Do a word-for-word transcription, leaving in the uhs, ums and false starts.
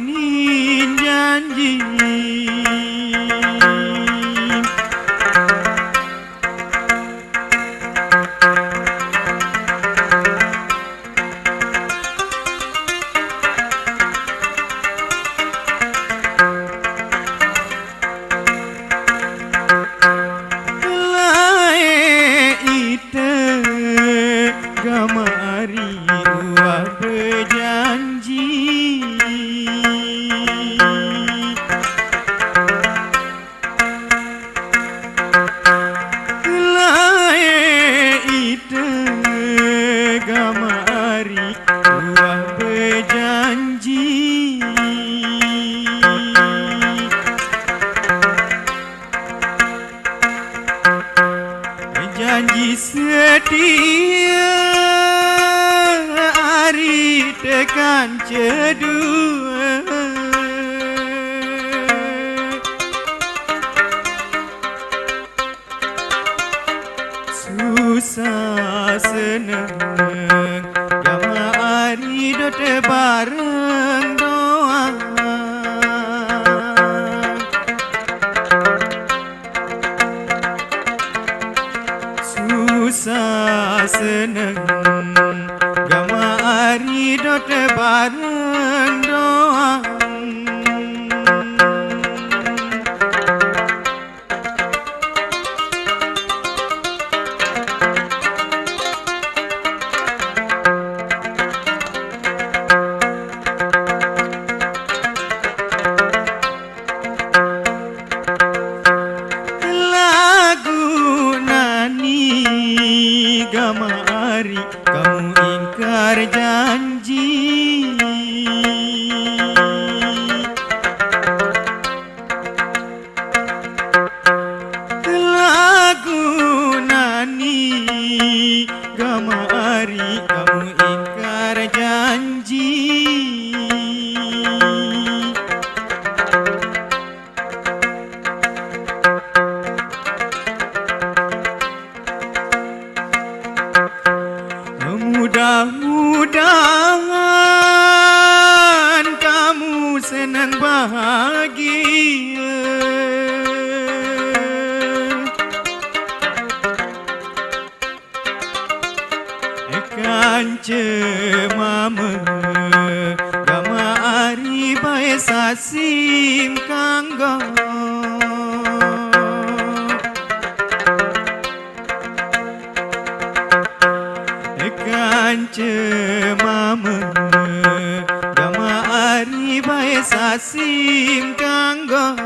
Ni janji. Lae ite gama ari uwah bejanji. Lae ite gama ari uwah bejanji. Janji setia ari tekan cedua. Susah seneng gama ari dot bareng doang. Susah seneng gama ari dot bareng doang. Lagu nani gama ari kamu ingkar janji. Lagu nani gama ari kamu ingkar janji. Mudah-mudahan kamu senang bahagia. Kance mama gama ari bae sasim kanggo. Kance mama gama ari bae sasim kanggo.